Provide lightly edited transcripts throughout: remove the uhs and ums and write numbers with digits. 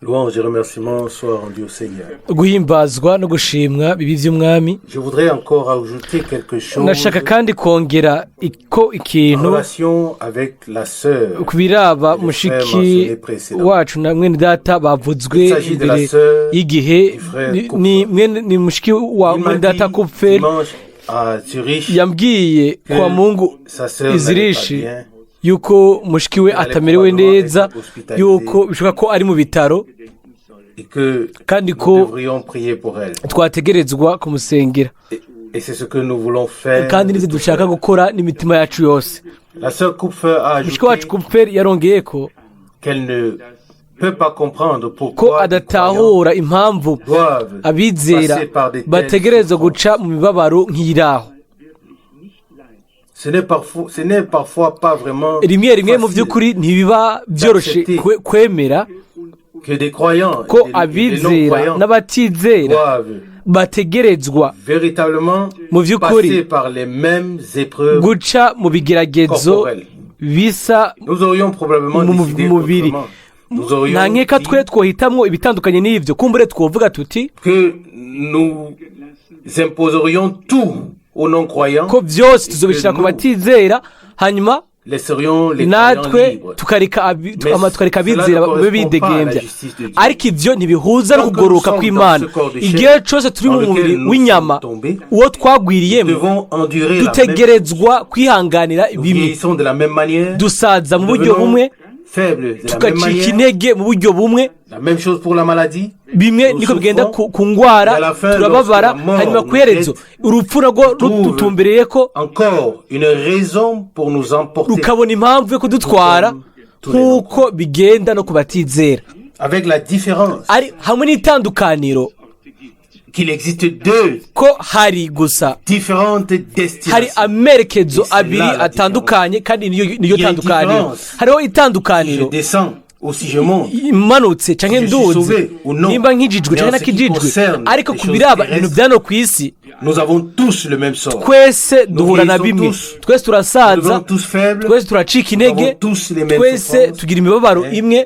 Louange et remerciements soient rendus au Seigneur. Guhimbazwa no gushimwa bibi by'umwami. Je voudrais encore ajouter quelque chose Ndashaka kandi kongera ko en ikintu relation avec la sœur ku biraba et le frère mushiki mentionné précédemment. Wacu na mwene data bavuzwe Il s'agit de la imbere sœur y'igihe. Du frère Ni- Kupfer. Ni mwene ni mushiki wa Il m'a mwene data dit Kupfer. dimanche à Zurich Yambwiye que kwa Mungu sa sœur n'allait pas i Zurich bien, yuko mushiki we qu'elle allait atamerewe probablement neza, être hospitalisée yuko bishoboka ko ari mu bitaro et que kandi nous ko devrions prier pour elle. Twategerezwa kumusengera. Et c'est ce que nous voulons faire Kandi de nivyo tout dushaka cœur. Gukora n'imitima yacu yose. La sœur Kupfer a Mushiki wacu ajouté Kupfer yarongeye ko qu'elle ne peut pas comprendre ko pourquoi des croyants adatahura impamvu doivent abizera passer par des telles bategerezwa souffrances. Guca mu mibabaro nk'iraho. Ce n'est parfois pas vraiment Rimwe rimwe mu facile by'ukuri ntibiba byoroshe d'accepter kwemera que des croyants ko et des abizera non-croyants n'abatizera doivent bategerezwa véritablement mu by'ukuri passer par les mêmes épreuves guca mu bigeragezo corporelles. Bisa Nous aurions probablement mu décidé mubiri. autrement. Nous aurions Nta nkeka dit twe twohitamwo ibitandukanye n'ibyo, kumbure twovuga tuti que nous imposerions tout aux non-croyants, ko byose tuzobishyira ku batizera, hanyuma laisserions les croyants natwe libres. Tukareka Mais ama tukareka cela abizera ne babe correspond pas à la bidegembya. Justice de Dieu. Ariko ibyo ntibihuza no Tant que kugororoka nous sommes kw'Imana. Dans ce corps de chair Igihe cyose turi mu dans lequel mubiri nous w'inyama sommes tombés, uwo nous twagwiriyemo, devons endurer la même dutegerezwa kwihanganira Nous bimwe. Vieillissons de la même manière, Dusaza mu nous buryo devenons bumwe, faibles de la même tugacika manière. Intege mu buryo bumwe. La même chose pour la maladie. Bimwe Nous niko bigenda souffrons. ku ngwara, Et à la fin, turababara, lorsque la mort hanyuma nous ku iherezo guette, urupfu narwo trouve rututumbereye ko encore une raison pour nous emporter. Rukabona impamvu yo kudutwara Tous les nk'uko bigenda no ku batizera. Avec la différence Ari hamwe n'itandukaniro qu'il existe deux ko hari gusa différentes hari destinations. Amerekezo Et c'est abiri là la atandukanye, kandi niyo Il y a une tandukaniro. Différence. Hariho Si je itandukaniro descends ou si je monte, imanutse canke Si je suis nduze, sauvé ou non. nimba nkijijwe Mais canke en ce qui nakijijwe, concerne ariko les ku choses biraba terrestres, ibintu byano ku isi, nous avons tous le même sort. Twese duhura na Vieillissons bimwe. Tous. Twese Nous turasaza, devenons tous faibles. twese turacika Nous intege, avons tous les mêmes twese souffrances. Tugira imibabaro Hein? imwe.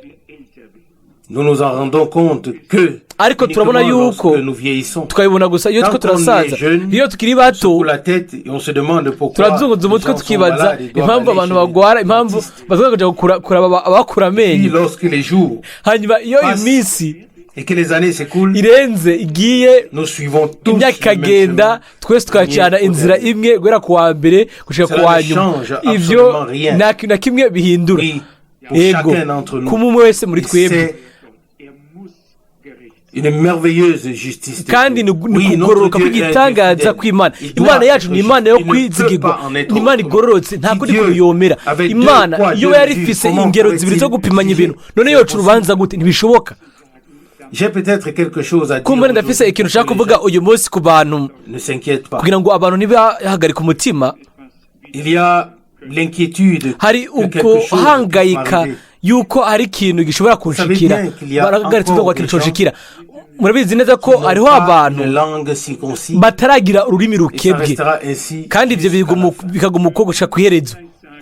Nous nous en rendons compte que Ariko turabona uniquement yuko lorsque nous vieillissons. Tukabibona gusa iyo Tant turiko qu'on est turasaza. Jeune, Iyo tukiri on bato, secoue la tête et on se demande pourquoi turazunguza les umutwe gens sont tukibaza malades et doivent impamvu aller abantu chez les bagwara, impamvu dentistes. Baza kuja kuraba abakura Puis amenyo. Lorsque les jours Hanyuma iyo passent iminsi et que les années s'écoulent, irenze igiye, nous suivons tous imyaka le même ikagenda, chemin. twese tukacana Premier au inzira dernier. Imwe guhera ku wa mbere gushika ku Cela wa ne nyuma. Change Ivyo absolument rien. Nta kintu na kimwe bihindura. Oui, pour Ego chacun d'entre nous. Ku mumwe wese muri Et twebwe. c'est une merveilleuse justice de Kandi Dieu. ni Oui, notre kugororoka Dieu est un Dieu kw'igitangaza fidèle. kw'Imana. Il doit Imana yacu être ni Imana yo juste. Il ne peut kwizigirwa, pas en être ni Imana autrement. igororotse, nta Si kundi Dieu kuntu yomera. Avait deux Imana poids, iyo deux yari mesures, ifise comment ingero pourrait-il zibiri zo gupimanya juger? ibintu, none yoca urubanza gute? Ntibishoboka. J'ai peut-être quelque chose à dire Kumbure ndafise aujourd'hui ikintu nshaka pour que les kuvuga uyu munsi ku bantu gens ne s'inquiètent pas. Kugira ngo abantu ntibahagarike umutima. Il y a l'inquiétude Hari que quelque chose puisse ukuhangayika m'arriver. Yuko hari ikintu gishobora kunshikira, Savez bien qu'il y a barahagaritse encore ubwoba ikintu des gens conshikira. Murabizi neza ko Qui n'ont hariho pas abantu une langue circoncis, bataragira ururimi et ça rukebwe, restera ainsi kandi ibyo jusqu'à la fin. Bikaguma uko gushika ku iherezo.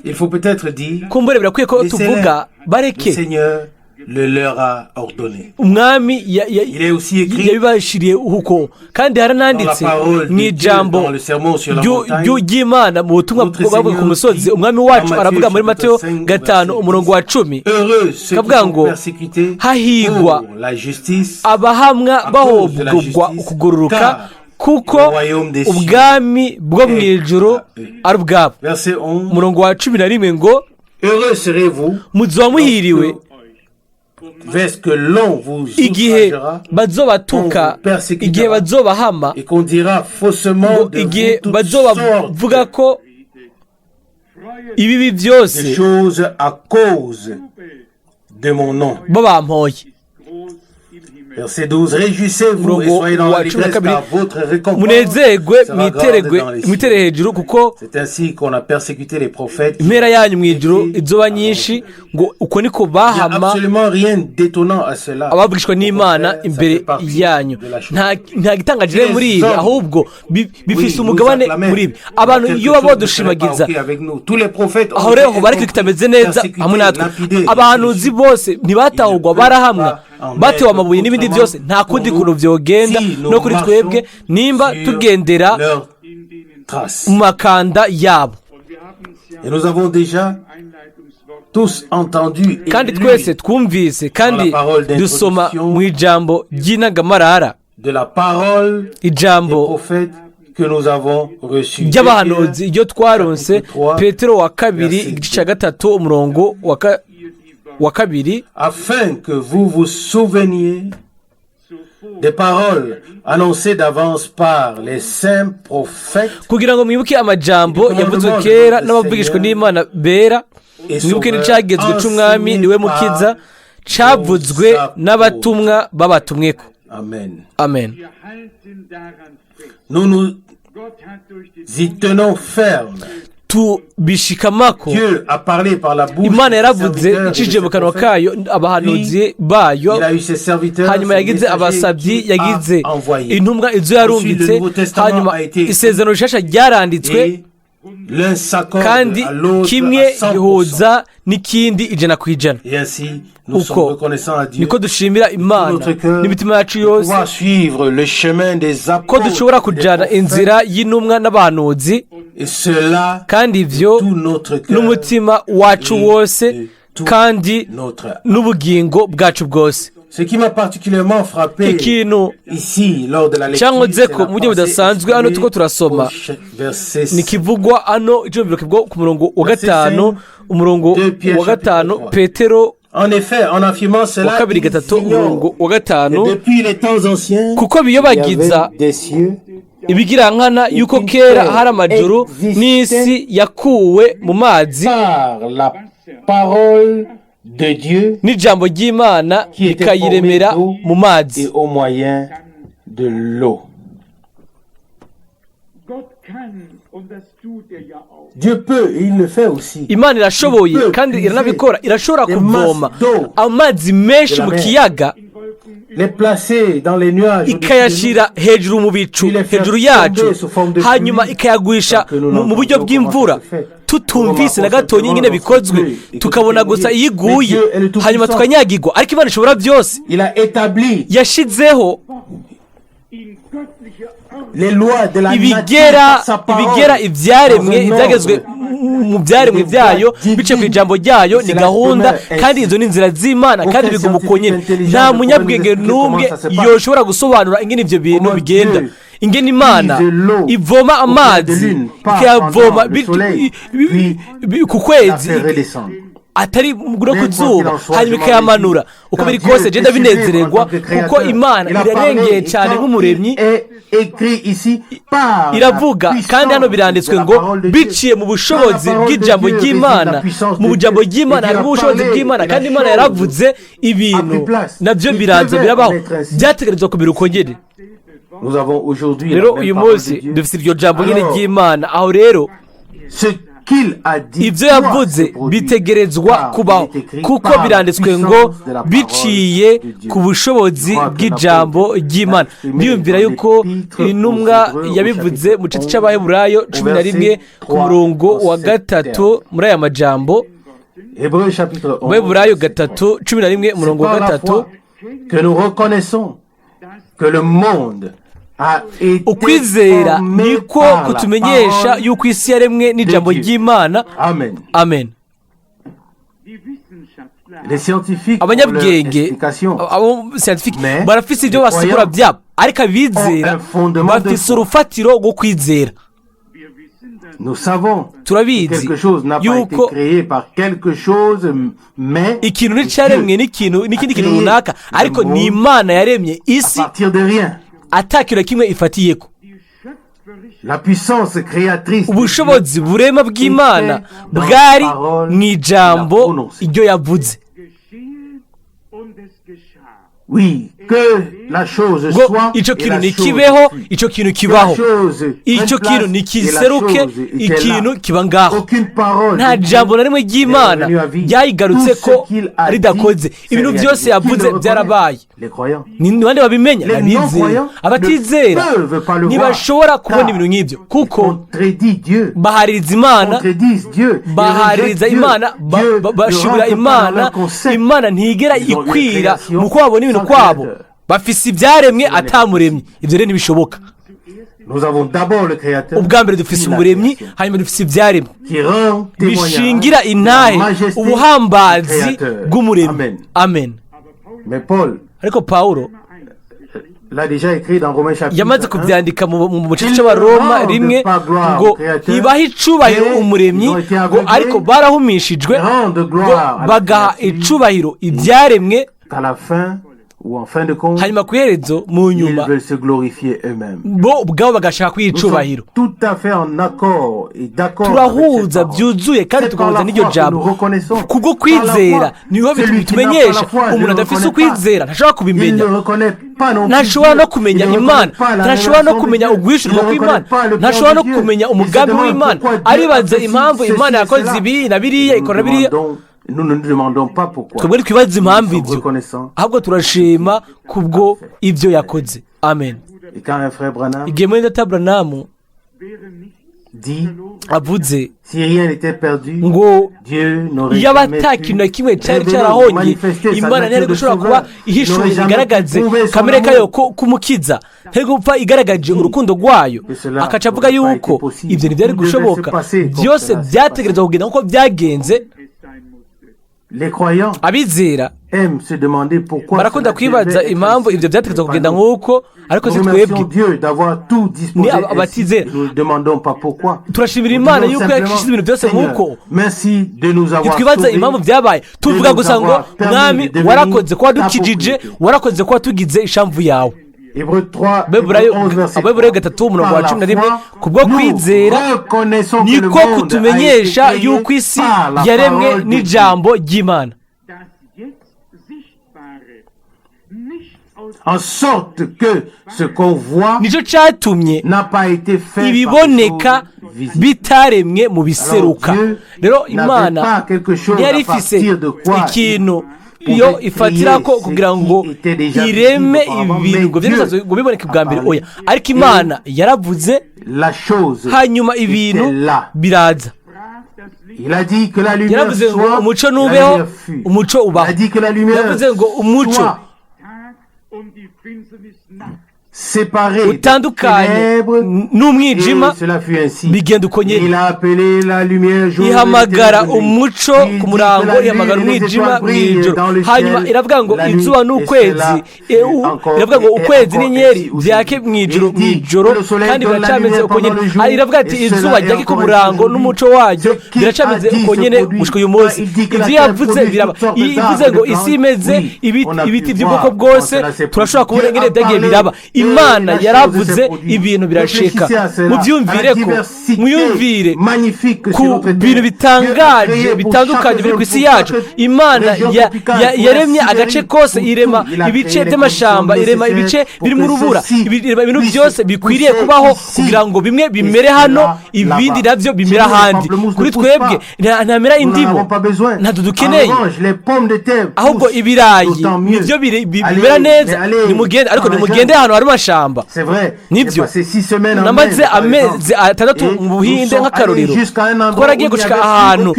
Il faut peut-être dire, Kumbure birakwiye ko laissez-les. tuvuga Le bareke. Seigneur le leur a ordonné. Umwami Il est aussi écrit yabibashiriye uko, kandi harananditse dans la parole de mu Dieu, ijambo dans le sermon sur la montagne, ry'Imana mu butumwa notre bwavuye ku Seigneur musozi, dit, umwami wacu dans Matthieu aravuga muri chapitre Mateyo 5, 5, verset umurongo wa 10, Heureux ceux qui kavuga sont ngo persécutés hahigwa pour la justice, abahamwa à cause de la bahogogwa justice, ukugororoka, car kuko le royaume des cieux ubwami bwo mu est ijuru à eux. Ari ubwabo. Verset 11. Umurongo wa 11 ngo Heureux serez-vous muzoba muhiriwe lorsque l'on vous igihe outragera bazobatuka, on vous persécutera, igihe bazobahama, et qu'on dira faussement ngo de vous igihe toutes bazobavuga sortes ko ibibi byose de choses à cause de mon nom. Babampoye. Verset 12. Réjouissez-vous et Umurongo soyez dans wa cumi na l'allégresse, kabiri car votre récompense Munezerwe, sera grande mwiteregwe, dans les mwitere cieux. hejuru, kuko C'est ainsi qu'on a persécuté les prophètes qui impera yanyu mu ijuru étaient izoba avant nyinshi. Ngo uko niko vous. Il n'y a bahama absolument rien d'étonnant à cela. abavugishwa Au n'Imana contraire, ça imbere fait partie yanyu. de la chose. Nta gitangaje rero muri ibi, Les hommes, ahubwo bifise oui, umugabane nous acclamaient. muri ibi. Abantu Quelque iyo baba chose ne serait pas badushimagiza, ok avec nous. Tous les prophètes ont aho rero été hoba ariko kitameze neza persécutés, hamwe natwe. lapidés. Abahanuzi bose ntibatahurwa, barahamwa, batewe amabuye n'ibindi byose. Nta kundi kuntu vyogenda Si nous no kuri twebwe marchons nimba sur tugendera leurs traces. mu makanda yabo. Et nous avons déjà tous entendu et Kandi lu twese twumvise kandi la parole d'introduction dusoma mu ijambo ry'intangamarara, de la parole des ijambo prophètes que nous avons reçue. ry'abahanuzi iryo twaronse. Petero wa kabiri, Verset igice cya gatatu, umurongo wa kabiri. Afin que vous vous souveniez des paroles annoncées d'avance par les saints prophètes Kugira ngo mwibuke amajambo yavuzwe kera n'abavugishwa n'Imana bera, mwibuke n'icyagezwe c'Umwami niwe Mukiza, cavuzwe n'abatumwa babatumweko. Amen. Amen. Nous nous y tenons ferme. Tubishikamako. Dieu a parlé par la bouche Imana de ses yaravuze serviteurs et de icishije ses mu kanwa prophètes. kayo abahanuzi bayo. Il a eu ses serviteurs, Hanyuma ses yagize messagers abasabyi, qui a yagize envoyé. intumwa izo yarungitse. Ensuite, le Nouveau Testament Hanyuma a été isezerano rishasha ryaranditswe, Et l'un s'accorde kandi à l'autre kimwe à 100%. gihuza n'ikindi 100%. Et ainsi, nous sommes Uko reconnaissants à Dieu niko dushimira Imana notre cœur n'imitima yacu de yose pouvoir suivre le chemin des ko apôtres, dushobora des kujana prophètes, inzira y'intumwa n'abahanuzi, et cela kandi ivyo tout notre cœur n'umutima wacu et wose de tout kandi notre âme. N'ubugingo bwacu bwose. Ce qui m'a particulièrement frappé Ikintu ici lors de la lecture, cyankoze c'est ko la mu buryo pensée budasanzwe hano exprimée turiko turasoma au verset ni kivugwa hano, icyumviro kivugwa ku murongo wa Verset gatanu, 5, umurongo 2 Pierre wa gatanu, chapitre 3. Petero En effet, en affirmant cela, wa kabiri ils gatatu, ignorent umurongo wa gatanu, que depuis les temps anciens, kuko il y avait biyobagiza des cieux ibigirankana yuko kera hari amajuru n'isi yakuwe mu mazi par la parole de Dieu n'ijambo ry'Imana qui était rikayiremera formée d'eau mu mazi. Et au moyen de l'eau. Gott kann, und das tut er ja auch. Dieu peut, et il le fait aussi. Imana irashoboye kandi iranabikora, irashobora kuvoma amazi menshi mu kiyaga, Les placer dans les nuages au-dessus de nous, ikayashyira hejuru mu bicu hejuru yacu, hanyuma ikayagurisha mu buryo bw'imvura tutumvise na gatonya ingene bikozwe, tukabona gusa iyo iguye hanyuma tukanyagirwa. Ariko Imana ishobora byose. Il a établi Yashizeho In göttlicher Ordnung les lois de la nature ibigera par sa parole, ibigera ibyaremwe, dans un ibyagezwe ordre. mu byaremwe byayo biciye ku ijambo ryayo. Ni gahunda kandi izo ni inzira z'Imana kandi biguma uko nyine. Nta munyabwenge n'umwe yoshobora gusobanura ingene ibyo bintu bigenda, ingene Imana ivoma amazi, ikayavoma ku La kwezi fait redescendre. atari no ku zuba, hanyuma ikayamanura. Uko biri kose genda binezererwa kuko Imana irarengeye cyane nk'umuremyi. Iravuga, kandi hano biranditswe ngo biciye mu bushobozi bw'ijambo ry'Imana. Mu ijambo ry'Imana harimo ubushobozi bw'Imana, kandi Imana yaravuze, ibintu nabyo biraza birabaho. Byategerezwa kumera uko nyine. Nous avons aujourd'hui Rero uyu munsi dufite iryo jambo nyine ry'Imana. Aho rero ce qu'il a dit ibyo yavuze bitegerezwa kubaho, kuko biranditswe ngo biciye ku bushobozi bw'ijambo ry'Imana. Ndiyumvira yuko intumwa yabivuze mu gice cy'Abaheburayo 11 ku murongo wa gatatu muri aya majambo. Hébreux chapitre 11. Abaheburayo 3, 11, umurongo wa Par la gatatu. foi que nous reconnaissons que le monde a été Ukwizera formé niko par la kutumenyesha parole. yuko isi yaremwe n'ijambo de Dieu. ry'Imana. Amen. Amen. Die Wissenschaftler Les scientifiques ont leur Abanyabwenge, explication. abo scientifique, Mais barafise ibyo les basigura croyants byabo, ariko abizera ont un fondement de bafise foi. urufatiro rwo kwizera. Wir wissen, dass Nous savons que Turabizi quelque chose n'a pas été yuko créé par quelque chose, mais ikintu nticyaremwe n'ikintu n'ikindi kintu runaka, ariko ni Imana yaremye à isi partir de rien. ata kintu na kimwe ifatiyeko. Die schöpferische La puissance créatrice de Dieu Ubushobozi burema bw'Imana bwari mu ijambo iryo yavuze. geschehe und es geschah. Oui, Ngo icyo kintu ntikibeho, icyo kintu kibaho. Icyo kintu ntikiseruke, ikintu kiba ngaho. Nta jambo na rimwe ry'Imana ryayigarutse ko ridakoze. Ibintu byose yavuze byarabaye. Ni bande babimenya? Abizera. Abatizera ntibashobora kubona ibintu nk'ibyo, kuko bahaririza Imana, bahaririza Imana, bashobora Imana. Imana ntigera ikwira mu ko babona ibintu kwabo. Bafise ibyaremwe atamuremye. Ibyo rero ntibishoboka. Ubwa mbere dufise Umuremyi, hanyuma dufise ibyaremwe bishingira intahe ubuhambazi bw'Umuremyi. Amen. Ariko Paul yamaze kubyandika mu gice cy'Abaroma 1 ngo ntibahe icubahiro Umuremyi, ngo ariko barahumishijwe, ngo bagaha icubahiro ibyaremwe, hanyuma ku iherezo, mu nyuma, bo ubwabo bagashaka kwiha icubahiro. Turahuza byuzuye kandi tugahuza n'iryo jambo. Kubwo kwizera niho bitumenyesha. Umuntu adafise ukwizera ntashobora kubimenya, ntashobora no kumenya Imana, ntashobora no kumenya uguhishurirwa kw'Imana, ntashobora no kumenya umugambi w'Imana. Aribaza impamvu Imana yakoze ibi na biriya, ikora biriya. Twebwe twibaza impamvu ibyo, ahubwo turashima kubwo ibyo yakoze. Amen. Igihe mwene data Branham avuze ngo yaba ata kintu na kimwe cyari cyarahonye, Imana ntiyari gushobora kuba ihishuye igaragaze kamere kayo k'umukiza, ntiyari gupfa igaragaje urukundo rwayo, akaca avuga yuko ibyo ntibyari gushoboka. Byose byategerezwa kugenda nk'uko byagenze. Abizera barakunda kwibaza impamvu ibyo byategerezwa kugenda nk'uko, ariko si twebwe, ni abatizera. Turashimira Imana yuko yashyize ibintu byose nk'uko. Ntitwibaza impamvu byabaye, tuvuga gusa ngo: "Mwami, warakoze kuba dukijije, warakoze kuba tugize ishamvu yawe." Abaheburayo 3, umurongo wa 11: kubwo kwizera niko kutumenyesha yuko isi yaremwe n'ijambo ry'Imana. En sorte que ce qu'on voit Nicyo cyatumye n'a pas été fait ibiboneka bitaremwe mu biseruka. Rero Imana ntiyari ifise ikintu iyo ifatira ko kugira ngo ireme ibintu ngo byari ngo biboneke bwa mbere. Oya, ariko Imana yaravuze, hanyuma ibintu biraza. Yaravuze ngo umuco nubeho, umuco ubaho. Yaravuze ngo umuco utandukanye n'umwijima, bigenda uko nyine. Ihamagara umuco ku murango, ihamagara umwijima mu ijoro. Hanyuma iravuga ngo izuba n'ukwezi, iravuga ngo ukwezi n'inyenyeri byake mu ijoro, mu ijoro, kandi biracameze uko nyine. Iravuga ati izuba ryake ku murango n'umuco waryo, biracameze uko nyine gushika uyu munsi. Ibyo yavuze biraba. Ivuze ngo isi imeze ibiti by'ubwoko bwose, turashobora kubona ingene byagiye biraba. Imana yaravuze, ibintu birashika. Mubyumvire ko, mwiyumvire ku bintu bitangaje bitandukanye biri ku isi yacu. Imana yaremye agace kose, irema ibice by'amashamba, irema ibice birimo urubura, irema ibintu byose bikwiriye kubaho kugira ngo bimwe bimere hano, ibindi nabyo bimere ahandi. Kuri twebwe ntamera indimu, ntabwo dukeneye, ahubwo ibirayi nibyo bimera neza. Nimugende, ariko nimugende ahantu hari amashamba. Nibyo, namaze amezi 6 mu Buhinde. Nk'akarorero, twaragiye gushika ahantu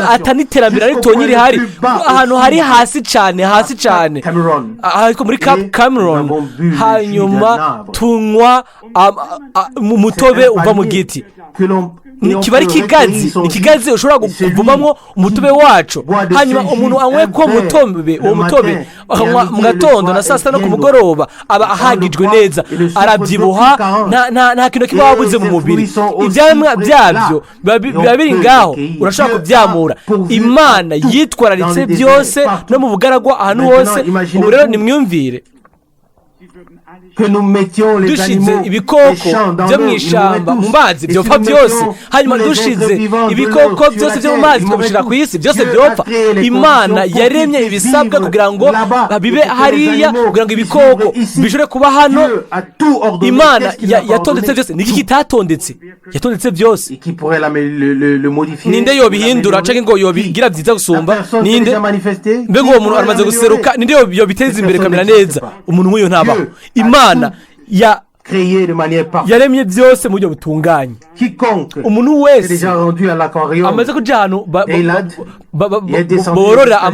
ataniterambere ritonye rihari, ahantu hari hasi cyane, hasi cyane, ariko muri Cameroon. Hanyuma tunywa umutobe uva mu giti. Kiba ari ikigazi, ikigazi ushobora kuvomamo umutobe wacu. Hanyuma umuntu anywe ko mutobe, uwo mutobe akanywa mu gatondo na saa sita no ku mugoroba, aba ahagijwe neza, arabyibuha, nta kintu kiba wabuze mu mubiri. Ibyamwa byabyo biba biri ngaho, urashobora kubyamura. Imana yitwararitse byose, no mu bugaragwa, ahantu hose. Ubu rero nimwiyumvire. Dushize ibikoko byo mu ishyamba mu mazi, byopfa byose. Hanyuma dushize ibikoko byose byo mu mazi tukabishyira ku isi, byose byopfa. Imana yaremye ibisabwa kugira ngo bibe hariya, kugira ngo ibikoko bishobore kuba hano. Imana yatondetse byose. Ni iki kitatondetse? Yatondetse byose. Ninde yobihindura cyangwa ngo yobigira byiza gusumba? Ninde? Mbega uwo muntu aramaze guseruka? Ninde yobiteza imbere kamera neza? Umuntu nk'uyu ntabaho. Imana yaremye byose mu buryo butunganye. Umuntu wese amaze kujya ahantu borora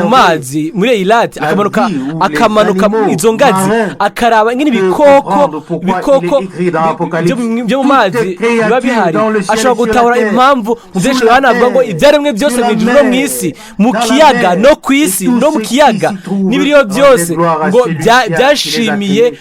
mu mazi muri Eyilati, akamanuka izo ngazi, akaraba ingene ibikoko byo mu mazi biba bihari, ashobora gutahura impamvu mu byinshi hano ngo ibyaremwe byose mu ijuru no mu isi, mu kiyaga no ku isi no mu kiyaga n'ibiriyo byose, ngo byashimiye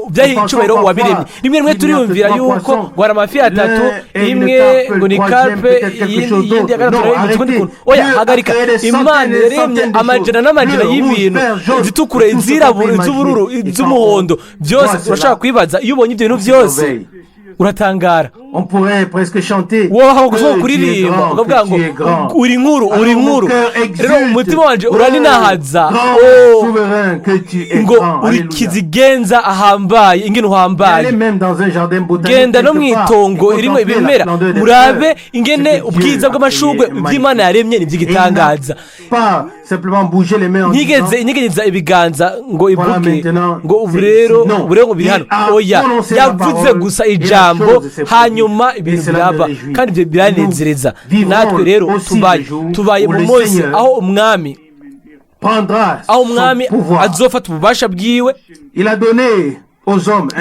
byahiye icyubahiro wabiremye. Rimwe rimwe turiyumvira yuko ngo hari amafi atatu, imwe ngo ni carpe, iyindi ya gatatu ukundi kuntu. Oya, hagarika! Imana yaremye amajana n'amajana y'ibintu, izitukura, izirabura, iz'ubururu, iz'umuhondo, byose. Urashobora kwibaza, iyo ubonye ibyo bintu byose uratangara, wowe gushobora kuririmba ukavuga ngo uri nkuru, uri nkuru. Rero umutima wanjye uraninahaza ngo uri kizigenza ahambaye, ingene uhambaye. Genda no mu itongo irimo ibimera, murabe ingene ubwiza bw'amashurwe by'Imana yaremye ni iby'igitangaza. Ntigeze inyeganyeza ibiganza ngo ivuge ngo ubu rero, ubu rero ngo biri hano. Oya, yavuze gusa ijambo, hanyuma ibintu biraba, kandi ibyo biranezereza. Natwe rero tubaye mu munsi aho umwami azofata ububasha bwiwe.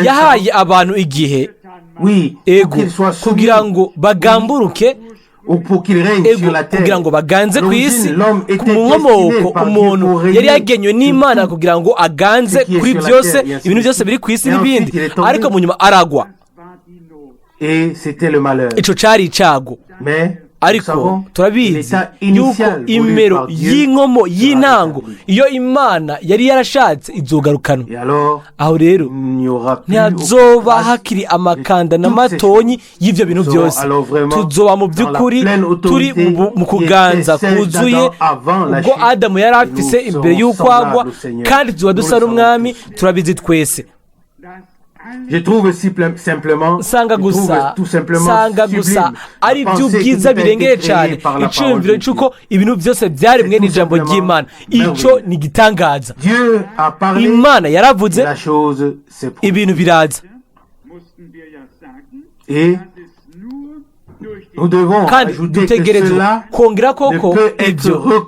Yahaye abantu igihe, ego, kugira ngo bagamburuke, ego, kugira ngo baganze ku isi. Mu nkomoko umuntu yari yagenywe n'Imana kugira ngo aganze kuri byose, ibintu byose biri ku isi n'ibindi, ariko mu nyuma aragwa. Icyo cyari icyago, ariko turabizi yuko imero y'inkomo y'intango iyo Imana yari yarashatse izogarukanwa. Aho rero ntihazoba hakiri amakanda na matonyi y'ibyo bintu byose. Tuzoba mu by'ukuri turi mu kuganza kuzuye ubwo Adamu yari afise imbere y'uko agwa, kandi tuba dusa n'Umwami. Turabizi twese. Nsanga gusa ari iby'ubwiza birengeye cyane icyiyumviro cy'uko ibintu byose byaremwe n'ijambo ry'Imana. Icyo ni igitangaza. Imana yaravuze, ibintu biraza. Kandi dutegerezwa kongera koko ibyo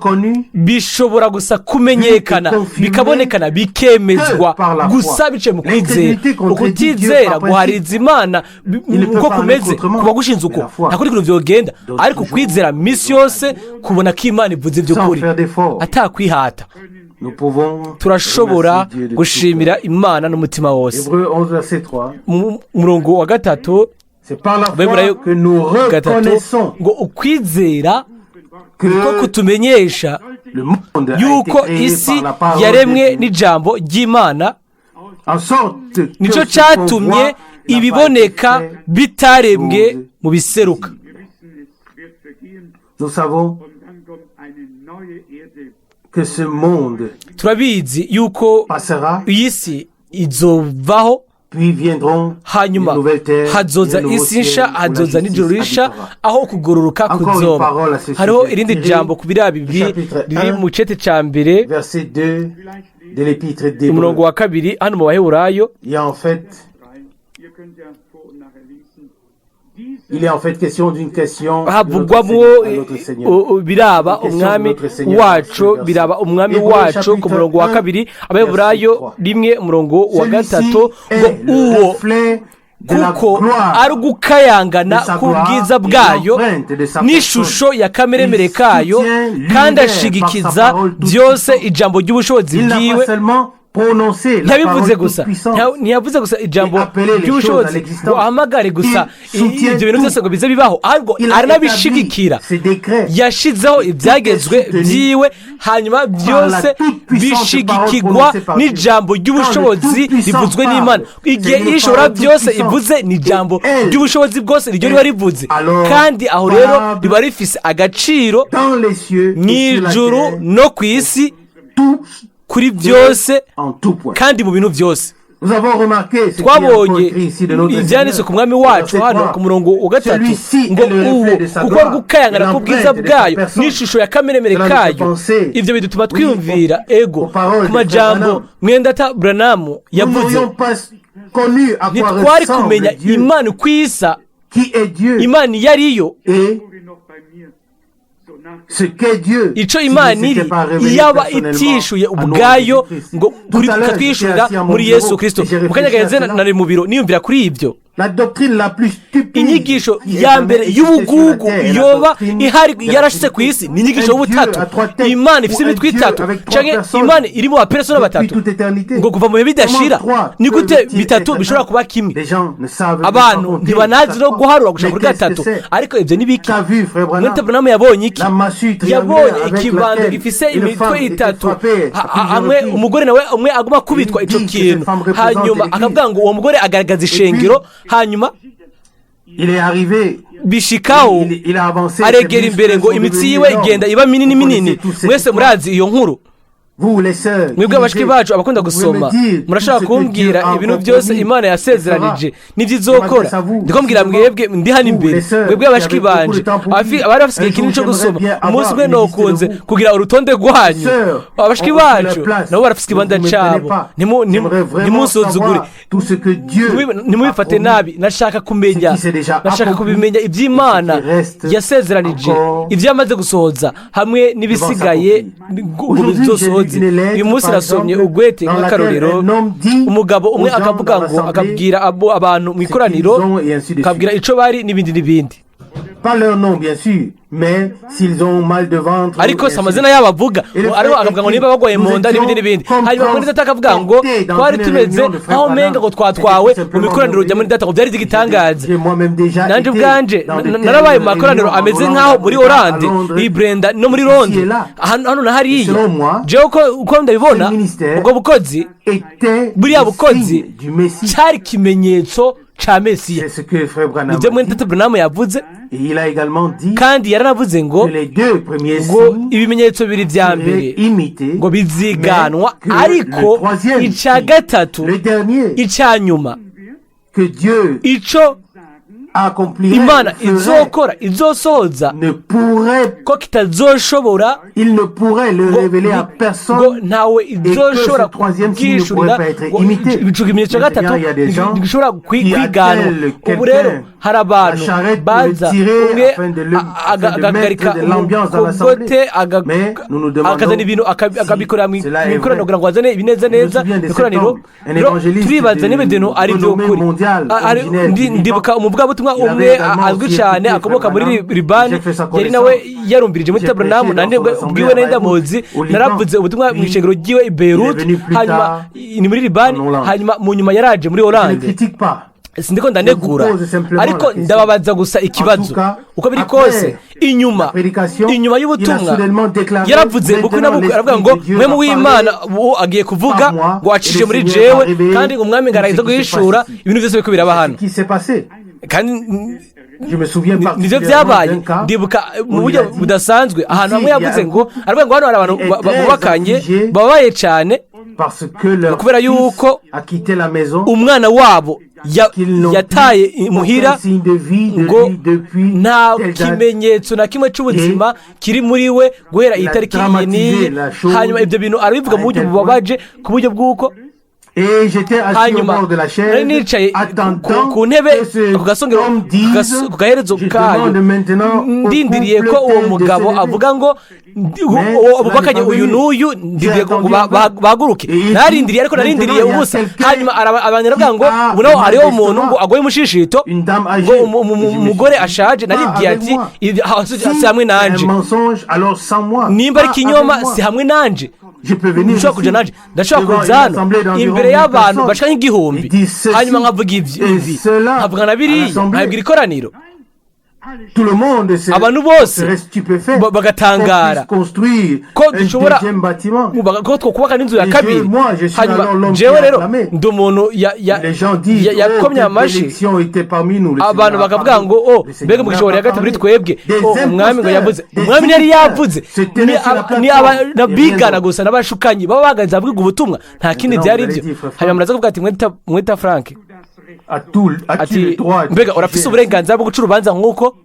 bishobora gusa kumenyekana, bikabonekana, bikemezwa gusa biciye mu kwizera. Ukutizera guhariza Imana uko kumeze kuba gushinze uko, nta kundi kuntu byogenda, ariko kwizera minsi yose kubona ko Imana ivuze iby'ukuri atakwihata, turashobora gushimira Imana n'umutima wose. Umurongo wa 3, 3, ngo ukwizera niko kutumenyesha yuko isi yaremwe n'ijambo ry'Imana, nicyo cyatumye ibiboneka bitarembwe mu biseruka. Nous savons que ce monde Turabizi yuko passera, iyi si izovaho, puis viendront hanyuma hazoza isi nsha, hazoza n'ijuru risha aho kugororoka kuzoba. Hariho irindi jambo ku biriya bibi riri mu cete cya 1, verset 2 de l'épître des umurongo wa 2 hano mu Baheburayo. Il y a en fait Il est en fait question d'une question Havugwamo biraba Umwami wacu, biraba Umwami wacu ku murongo wa 2, Abaheburayo 1, umurongo wa 3, ngo uwo kuko ari ugukayangana k'ubwiza bwayo n'ishusho ya kameremere kayo, kandi ashigikiza byose ijambo ry'ubushobozi bwiwe. Prononcé la Ntiyabivuze parole gusa, toute-puissante ntiyavuze gusa ijambo et appeler les choses à ry'ubushobozi l'existence. ngo ahamagare gusa Il soutient ibyo bintu tout. byose ngo bize bibaho, ahubwo Il a aranabishigikira. établi ses décrets. Yashizeho ibyagezwe soutenu byiwe, hanyuma byose la toute-puissante bishigikirwa parole prononcée par Dieu. n'ijambo ry'ubushobozi Quand le Tout-Puissant rivuzwe parle, n'Imana. Igihe c'est une Ishobora parole byose toute-puissante. ivuze, ni ijambo Et elle ry'ubushobozi bwose niryo riba rivuze, alors kandi aho rero valable riba rifise agaciro dans les cieux mu et sur la ijuru terre, no ku isi, tout kuri byose en tout point. kandi mu bintu byose. Nous avons remarqué ce qui est encore Twabonye écrit ici de notre ibyanditswe Seigneur. ku Mwami wacu Verset hano 3. ku murongo wa 3 Celui-ci ngo est le uwo reflet de sa kuko gloire, gukayangana et k'ubwiza l'empreinte de sa bwayo personne. n'ishusho ya kameremere Cela nous fait kayo. penser, Ibyo bituma oui, twiyumvira ego aux paroles ku de majambo Frère Branham. mwendata Buranamu Nous yavuze. n'aurions pas connu à quoi Ntitwari ressemble kumenya Dieu, Imana uko isa, qui est Dieu, Imana iyo ariyo, et wurde noch bei mir so nachgedacht. ce qu'est Dieu, icyo s'il Imana ne s'était iri, pas révélé iyaba personnellement itishuye à nous en ubwayo Jésus-Christ. ngo Tout kuri à l'heure, j'étais ikatwishurira assis à mon muri bureau Yesu Kirisito. et j'ai Mu kanya réfléchi à gaheze cela. nari mu biro niyumvira kuri ibyo. La doctrine la plus stupide Inyigisho qui ait ya jamais mbere existé sur la y'ubugugu terre est la yoba doctrine ihari de la yarashyize ku Trinité. isi ni inyigisho Un Dieu y'ubutatu, à trois têtes Imana ifite ou un imitwe Dieu itatu avec trois canke personnes Imana irimo abaperesona depuis batatu toute éternité. ngo kuva mu bihe bidashira. Comment trois Ni gute peuvent-ils bitatu être bishobora un? kuba kimwe? Les gens ne savent même pas Abantu compter ntibanazi jusqu'à no trois. guharura gushika Mais kuri qu'est-ce que gatatu. c'est? Ariko ibyo ni biki? T'as vu, frère Branham, Mwene Branham yabonye iki? la massue Yabonye triangulaire avec ikibando laquelle gifise une imitwe femme était itatu, frappée à plusieurs hamwe reprises. umugore nawe umwe aguma akubitwa Il ico dit que kintu, cette femme représente hanyuma l'Église. akavuga ngo uwo mugore agaragaza ishengero, hanyuma Il est arrivé, bishikaho il a avancé, ses aregera imbere muscles ngo sont imitsi devenus yiwe énormes. igenda iba minini Vous minini. connaissez tous cette Mwese histoire. murazi iyo nkuru. Vous, les sœurs, Mwebwe qui abashiki lisez, bacu abakunda vous pouvez gusoma, me dire tout murashobora ce que Dieu kumbwira a ibintu encore byose promis Imana yasezeranije et fera. n'ibyo izokora? Je m'adresse à vous, Ndiko mbwira précisément. mwebwe ndi hano Vous, imbere, les sœurs mwebwe qui abashiki avez beaucoup banje de temps pour lire. abari bafite Un igihe kinini jour, cyo j'aimerais gusoma, bien umunsi avoir umwe une liste de nokunze vous. kugira urutonde rwanyu. Sœurs, Abashiki ont aussi bacu leur place. nabo barafite Ne ikibanza vous méprenez cyabo. pas. Ntimu- J'aimerais vraiment Ntimunsuzugure. savoir tout ce que Dieu Ntimubifate a promis, nabi. Nashaka kumenya, ce qui s'est déjà nashaka accompli kubimenya iby'Imana et ce qui reste yasezeranije, encore ibyo yamaze gusohoza hamwe n'ibisigaye devant ngo Aujourd'hui, j'ai bizosohoze. lu une lettre, Uyu munsi par nasomye exemple, ugwete dans nk'akarorero, laquelle un homme dit umugabo umwe aux gens akavuga dans ngo l'assemblée akabwira abo abantu mu ikoraniro, qu'ils ont et ainsi de akabwira suite. ico bari n'ibindi n'ibindi. Pas leur nom, bien sûr, mais s'ils ont mal de ventre. Ariko et si ainsi de amazina suite. yabo avuga, Et le ariko frère akavuga ngo écrit, niba bagwaye mu nous nda n'ibindi étions n'ibindi. comme Hanyuma mwene data akavuga ngo transportés dans twari une tumeze réunion de frère nkaho umenga Branham. ngo twatwawe C'était tout mu simplement ikoraniro rya mwene data, ngo byari igitangaza. J'ai moi-même déjà Nanjye été ubwanje dans de telles narabaye mu makoraniro réunions en ameze Hollande, nk'aho muri à Oranje, Londres, i Brenda no muri ici et Londres, là. hano na hariya. Selon moi, Jewe uko ndabibona, ce ministère ubwo bukozi, était buriya le bukozi signe du Messie. cyari ikimenyetso ca Mesiya. C'est ce que frère Branham Nibyo a mwene dit. data Branham yavuze. Et il a également dit Kandi yaranavuze ngo que les deux premiers ngo signes ibimenyetso bibiri vya seraient mbere imités, ngo biziganwa, mais que ariko le troisième ica signe, gatatu, le dernier ica nyuma, que Dieu ico accomplirait, Imana ferait, izokora, izosohoza, ne pourrait, ko kitazoshobora il ne pourrait le ngo révéler à ngo personne ntawe et que izoshobora ce troisième signe ne kubwishurira pourrait pas être ngo imité. ico kimenyetso cya Maintenant, gatatu il y a des gens ntigishobora qui kwiganwa. attellent Ubu rero quelqu'un hari abantu la charrette pour le baza tirer umwe afin de agahagarika mettre de l'ambiance dans l'assemblée. umukogote Mais nous nous demandons akazana ibintu si akabikorera mu cela est ikoraniro vrai. kugira ngo azane ibineza Je me neza souviens de mu cet ikoraniro. homme, un Rero évangéliste turibaza de niba ibyo bintu ari renommée iby'ukuri. mondiale, originaire du Liban. Ndibuka umuvugabutumwa Il avait umwe également azwi aussi cyane écouté akomoka Frère muri Branham. Libani, J'ai fait sa yari nawe connaissance. yarumbirije muri J'ai Tabernamu, prêché dans nanjye son assemblée ubwiwe à nari Beyrouth, ndamuzi. au Liban. Naravuze ubutumwa mu Puis, ishengero ryiwe i Beirut, il est venu plus hanyuma tard ni muri Libani, en Hollande. hanyuma mu nyuma yaraje muri Je ne Hollande. critique pas. Sindiko ndanegura, Je vous pose simplement ariko la question. ndababaza gusa ikibazo. En tout cas, Uko biri après kose, inyuma la prédication, inyuma il a y'ubutumwa soudainement déclaré, yaravuze bukwi na maintenant, bukwi, aravuga l'Esprit ngo de Dieu mwe va mu w'Imana parler ubu agiye kuvuga par moi, ngo acishe et le muri Seigneur va jewe, révéler kandi ngo umwami ngo tout ce araza qui se guhishura passe ici. ibintu byose biriko biraba Ce hano. qui s'est passé. Kandi Je me souviens nivyo particulièrement vyabaye. d'un cas Ndibuka mu où il buryo a dit, budasanzwe ahantu ici, hamwe il y a yavuze un ngo, aravuga ngo hano hari abantu qui est très bubakanye affligé babaye cyane parce que leur kubera fils yuko a quitté la maison, umwana wabo qu'ils n'ont yataye plus imuhira, aucun signe de vie de ngo lui depuis nta telle date. kimenyetso na kimwe cy'ubuzima kiri muri we guhera Il iyi a tariki iyi dramatisé n'iyi. la chose Hanyuma ibyo bintu arabivuga mu à buryo un tel bubabaje ku buryo bw'uko Et j'étais assis au Hanyuma bord de la nari chaise, nicaye ku attendant ku ntebe que ce ku gasongero homme ku dise, ku gaherezo je kayo, demande maintenant au ndindiriye couple ko uwo tel de mugabo se lever. avuga ngo Mais uwo cela bubakanye n'est pas uyu venu. n'uyu, J'ai ndindiriye ngo attendu un peu. bahaguruke. Et il dit, Narindiriye, ariko narindiriye maintenant, il y a ubusa. quelqu'un Hanyuma abantu baravuga ngo qui a ubu naho mal hariho umuntu d'estomac. ngo agoye umushishito, Une dame âgée. ngo Et je me suis umugore dit, ashaje. pas Naribwiye avec ati moi. Si Si si hamwe c'est nanje un mensonge, alors sans moi. nimba ari Pas ikinyoma, avec moi. si hamwe nanje. Je peux venir Nshobora ici, kuja nanje, ndashobora devant kuza une hano assemblée d'environ imbere 1000 y'abantu personnes bashika nk'igihumbi, et dire ceci hanyuma nkavuga ibyo et ibi, cela nkavuga na à biriya, l'assemblée. nkabwira ikoraniro. Tout le monde Abantu bose serait stupéfait bagatangara qu'on puisse construire ko un dushobora deuxième bâtiment. ko twakubaka n'inzu ya Et kabiri. moi, je suis Hanyuma alors l'homme jewe qui a rero acclamé. ndi umuntu Les gens disent, ya- oh, yakomye quelle amashi. bénédiction était parmi nous. Le Abantu Seigneur a bakavuga parlé. ngo oh, Le Seigneur mbega umugisha n'a wari pas hagati muri parlé. twebwe. Des Oh, umwami ngo imposteurs, yavuze, des umwami ntiyari imiteurs yavuze. se tenaient Ni sur la plateforme ni et rien abigana d'autre. gusa n'abashukanyi baba bahagaze abavuga ubutumwa, nta kindi Maintenant, byari vous allez ibyo. dire, frère Hanyuma muraza kuvuga ati mwita Frank, As-tu ati le droit de mbega urafise juger? uburenganzira bwo guca urubanza nk'uko?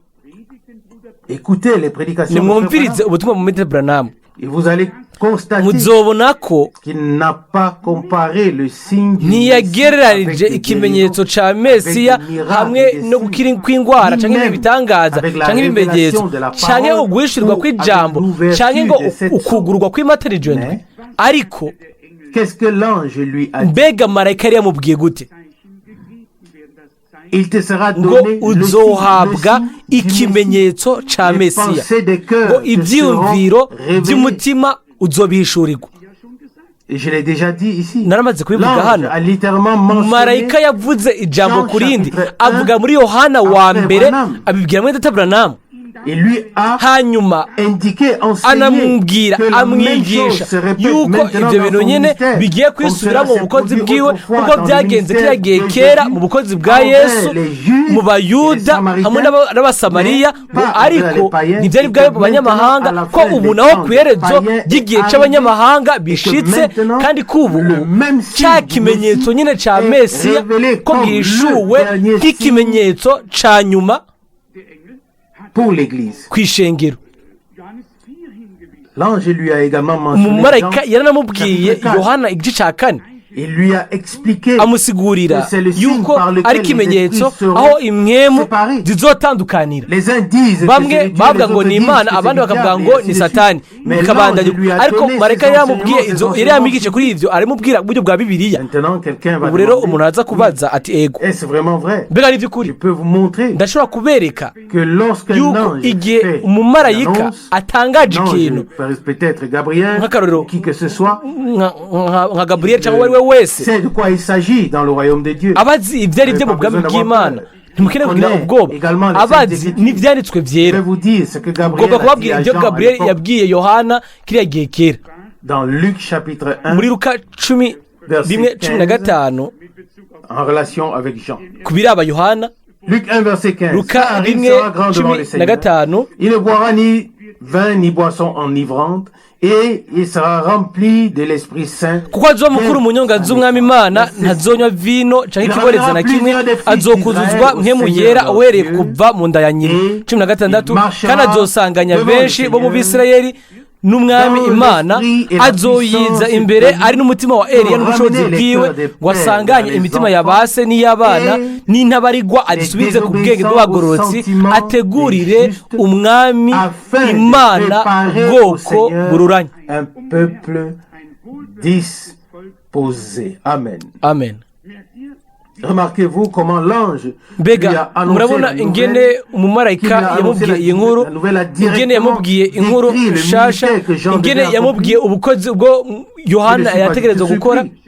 Écoutez les prédications de frère Nimwumvirize Branham ubutumwa mu mwita Branham, et vous allez constater muzobona ko qu'il n'a pas comparé le signe du Messie ntiyagereranije avec des ikimenyetso guérisons, ca Mesiya avec des miracles, hamwe des no signes, gukira kw'indwara ni canke même ibitangaza avec la canke ibimenyetso révélation de la canke parole uguhishurirwa ou kw'ijambo avec l'ouverture canke ngo des sept ukugururwa kw'imatara ndwi, Mais- ariko Qu'est-ce que l'ange lui a dit? Mbega marayika yari yamubwiye gute? Il te sera Ngo donné le signe, le uzohabwa signe du Messie. ikimenyetso ca Les Mesiya, pensées des cœurs ngo te ivyiyumviro seront révélées. vy'umutima uzobihishurirwa. Et je l'ai déjà dit ici. Naramaze kubivuga L'ange hano. a littéralement mentionné Marayika yavuze ijambo Jean ku rindi, chapitre 1, avuga muri Yohana wa après mbere, Branham. abibwira mwene data Buranamu, et lui a hanyuma indiqué, enseigné anamubwira, que la même chose amwigisha se répète yuko maintenant ibyo dans bintu son nyine ministère, bigiye comme kwisubira cela mu s'est bukozi produit bwiwe, autrefois kuko dans le byagenze ministère kiriya gihe de kera Jésus mu bukozi bwa envers Yesu les Juifs mu et les Bayuda Samaritains, hamwe n'Abasamariya, mais ngo pas envers ariko les païens, ntibyari et bwabe que mu banyamahanga, maintenant, à la ko fin ubu des naho temps ku iherezo des païens ry'igihe est c'abanyamahanga arrivé, et que bishitse, maintenant, kandi ko ubu le même signe cya du kimenyetso Messie nyine ca est Mesiya révélé ko comme le bwishuwe dernier signe nk'ikimenyetso ca nyuma pour l'Église. kw'ishengero. Johannes 4 hingewiesen. L'ange lui a également mentionné Umumarayika Jean yaranamubwiye chapitre 4. Yohana igice ca kane, Il lui a expliqué amusigurira que c'est le signe yuko par lequel ari les ikimenyetso esprits seront aho impwemu séparés. zizotandukanira. Les uns disent que Bamwe c'est de Dieu, bavuga les ngo autres ni disent Imana, que c'est abandi du bakavuga diable, ngo et ainsi ni de suite. Satani, Mais bikabandanya. l'ange lui a Ariko donné marayika ses yaramubwiye enseignements, izo ses yari yamwigishije kuri enseignements. ibyo, aramubwira uburyo bwa Bibiliya. Maintenant, quelqu'un va Ubu rero demander, umuntu araza kubaza ati ego, est-ce vraiment vrai? mbega ni Je iby'ukuri? peux vous montrer Ndashobora kubereka que lorsqu'un yuko ange igihe fait une umumarayika annonce, atangaje l'ange, ikintu, peut-être Gabriel, Nk'akarorero, ou qui que ce soit, nka Gaburiyeli cyangwa uwo ari we wese, sait de quoi il s'agit dans le royaume de Dieu. abazi ibyo ari byo mu bwami bw'Imana, ntimukeneye kugira ubwoba, abazi n'ibyanditswe Je byera. vais vous dire ce que Gabriel Ngomba a dit kubabwira à ibyo Jean à Gaburiyeli l'époque, yabwiye Yohana kiriya gihe kera, dans Luc chapitre 1, muri Luka cumi verset 1:15, en relation avec Jean. ku biraba Yohana. Luc 1, verset 15. Luka Ça arrive, rimwe sera grand devant cumi le na Seigneur. gatanu. Il ne boira ni vin ni boisson enivrante, et il sera rempli de l'Esprit Saint. Kuko azoba mukuru mu nyonga z'umwami Imana, ntazonywa vino canke ikiboreza na kimwe, azokuzuzwa mpemu yera uhereye kuva mu nda ya nyina. 16, kandi azosanganya benshi bo mu Bisirayeli n'umwami Imana, azoyiza imbere ari n'umutima wa Eliya n'ubushobozi bwiwe, ngo asanganye imitima ya ba se n'iy'abana n'intabarigwa, azisubize ku bwenge bw'abagororotsi, ategurire umwami afin de Imana préparer au ubwoko Seigneur bururanye. un peuple disposé. Amen. Amen. Remarquez-vous comment l'ange lui Mbega a annoncé murabona la ingene nouvelle, umumarayika qui lui a annoncé yamubwiye la, iyi nkuru, la nouvelle a ingene directement yamubwiye inkuru décrit le nshasha, ministère que Jean ingene devait yamubwiye accomplir. ubukozi bwo Yohana Je ne suis pas yategerezwa du tout gukora. surpris.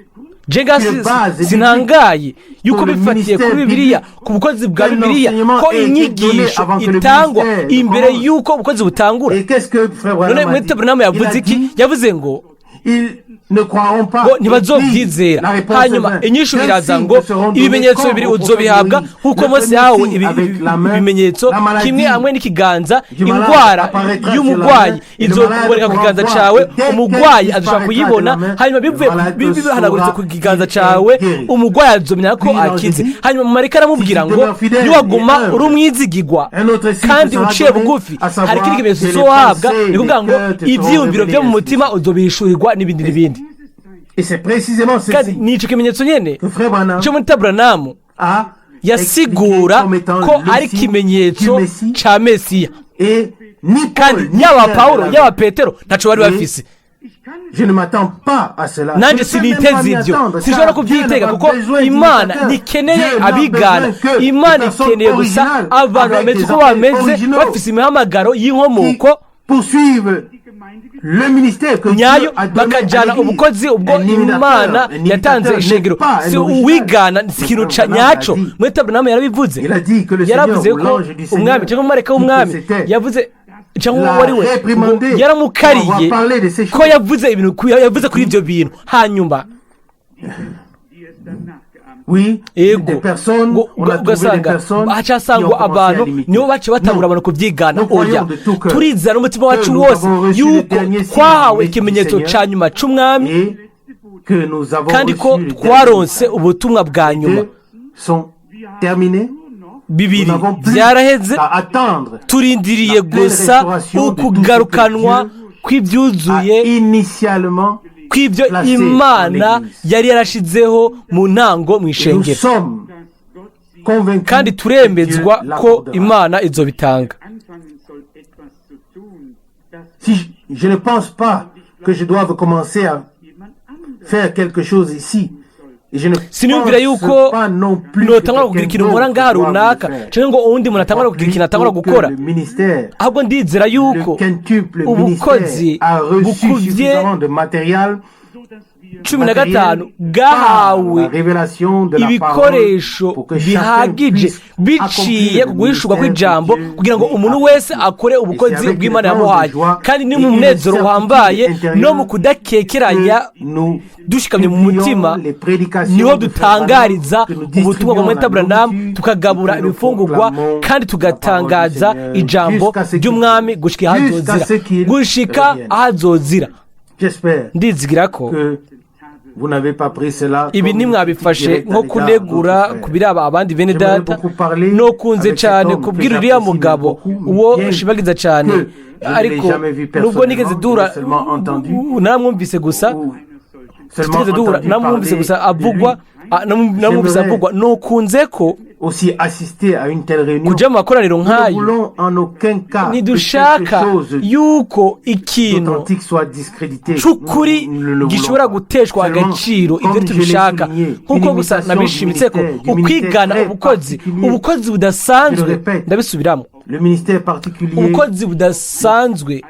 Je nga Que base sintangaye yuko pour le bifatiye kuri ministère Bibiliya, biblique, ku bukozi bwa qu'un Bibiliya, enseignement ko ait été donné inyigisho avant que le itangwa ministère ne imbere commence. y'uko ubukozi butangura. Et qu'est-ce que frère None Branham a mwete dit? Branham Il a yavuze iki? dit, Yavuze ngo ils ne croiront pas. ngo Et puis, la ntibazobyizera. réponse Hanyuma vint. inyishu Deux iraza signes ngo te seront donnés ibimenyetso comme bibiri au prophète uzobihabwa Moïse. nk'uko Le Mose premier yahawe signe avec la main, ibimenyetso la maladie kimwe hamwe n'ikiganza, du malade indwara apparaîtra sur la y'umurwayi main, et le malade izokuboneka ku pourra kiganza voir. cawe, Et dès qu'elle umurwayi azoshobora disparaîtra de kuyibona, la main, hanyuma le bivuye malade bihanaguritse saura ku kiganza qu'il est cawe, guéri. umurwayi azomenya ko Puis l'ange akize. dit, Hanyuma umumarayika aramubwira si tu ngo demeures fidèle niwaguma et humble, uri umwizigigwa un autre signe kandi te sera uciye donné, bugufi, à savoir hari ikindi kimenyetso que les uzohabwa, pensées ni ukuvuga des ngo cœurs te seront ivyiyumviro révélées, vyo mu ainsi de mutima uzobihishurirwa, n'ibindi n'ibindi. Et c'est précisément Kandi ceci ni icyo kimenyetso nyine que frère Branham cyo muri Branham a expliqué yasigura comme étant ko le ari signe ikimenyetso du Messie. cya Mesiya. Et ni Paul, Kandi ni yaba Pierre Pawulo, ne yaba l'avaient. Petero, ntaco bari Oui. bafise. Je ne m'attends pas à cela. Nanjye Je ne peux même siniteze pas m'y ibyo, attendre, sinshobora car Dieu kubyitega n'a pas kuko besoin Imana d'imitateurs. ntikeneye Dieu n'a abigana. besoin que de Imana personnes ikeneye gusa originales, abantu avec bameze des uko appels bameze, originaux bafise imihamagaro qui y'inkomoko poursuivent le ministère que Dieu nyayo, a donné à bakajyana l'Église. ubukozi ubwo Un imitateur, Imana un imitateur yatanze n'est ishengero. pas un Si original. uwigana, si ikintu Le frère Branham a nyaco. dit. Muri Branham yarabivuze. Il a dit que le Seigneur Yaravuze ou ko l'ange du Seigneur umwami cyangwa umumarayika dit que w'umwami c'était yavuze, cyangwa l'a uwo ari we, réprimandé ngo yaramukariye pour avoir parlé de ces ko choses. yavuze ibintu yavuze kuri ibyo bintu. Hanyuma Die es dann nachgeahmt. Oui, ego des personnes, ngo on a trouvé des ugasanga personnes qui ont hacasangwa commencé à abantu l'imiter. nibo baciye batangura Non. abantu kubyigana. Nous croyons Oya, de tout cœur turizera n'umutima que wacu nous wose avons reçu le yuko dernier signe twahawe du ikimenyetso Seigneur ca nyuma c'umwami et que nous avons kandi ko reçu le dernier twaronse ubutumwa bwa nyuma. Deux sont terminés. Nous Bibiri n'avons plus byaraheze, à attendre turindiriye la pleine gusa restauration de tout ce que ukugarukanwa Dieu kw'ibyuzuye a initialement kw'ibyo placé Imana dans l'Église. yari yarashizeho mu ntango mu Et nous ishengero. sommes convaincus Kandi que turemezwa Dieu ko l'accordera. Imana izobitanga. Anfangen soll etwas zu tun, das Si je ne pense pas que je doive commencer à jemand anderes faire quelque chose ici, et je ne Siniyumvira pense yuko pas non plus que notangura kugira quelqu'un ikintu nkora d'autre ngaha doive le runaka faire. cyangwa ngo uwundi muntu atangura kugira ikintu atangura Plutôt que gukora, le ministère, ahubwo ndizera le yuko quintuple ubukozi ministère a reçu bukubye suffisamment de matériel so dass wir 15 par bwahawe la révélation de la parole ibikoresho pour que chacun bihagije puisse biciye accomplir ku le guhishurwa ministère kw'ijambo que Dieu kugira ngo lui umuntu a wese confié. akore Et c'est ubukozi avec une bw'Imana grande yamuhaye. joie Kandi ni et mu une munezero certitude uhambaye no intérieure mu kudakekeranya que nous dushikamye mu publions mutima les prédications niho de Frère Branham, dutangariza que nous ubutumwa bwa distribuons la Mwene Branham, nourriture tukagabura et que nous ibifungurwa proclamons kandi la parole du tugatangaza Seigneur ijambo jusqu'à ce qu'il ry'umwami gushika aho jusqu'à azozira, ce qu'il gushika revienne. aho azozira. J'espère Ndizigira ko que vous n'avez pas pris cela ibi comme une ntimwabifashe critique directe nko à l'égard kunegura d'autres ku frères. biraba abandi bene J'aimerais data. beaucoup parler Nokunze avec cet cyane homme que kubwira uriya j'apprécie mugabo beaucoup, mais uwo bien nshimagiza cyane, que je ne l'ai ariko jamais vu nubwo nigeze personnellement, duhura, je l'ai seulement entendu, naramwumvise gusa, ou seulement tutigeze duhura, entendu namwumvise parler gusa de avugwa lui, namwumvise J'aimerais avugwa, nokunze ko aussi assister à une telle réunion. kuja mu makoraniro Nous ne nk'ayo. voulons en aucun cas que quelque Ntidushaka chose yuko ikintu d'authentique soit discrédité. c'ukuri Nous ne le voulons gishobora pas. guteshwa Seulement, agaciro, ibyo comme je l'ai tubishaka. souligné, une Nk'uko gusa imitation du nabishimitse ko ministère, du ministère ukwigana très ubukozi, particulier, ubukozi je le budasanzwe, répète, ndabisubiramo, le ministère particulier ubukozi budasanzwe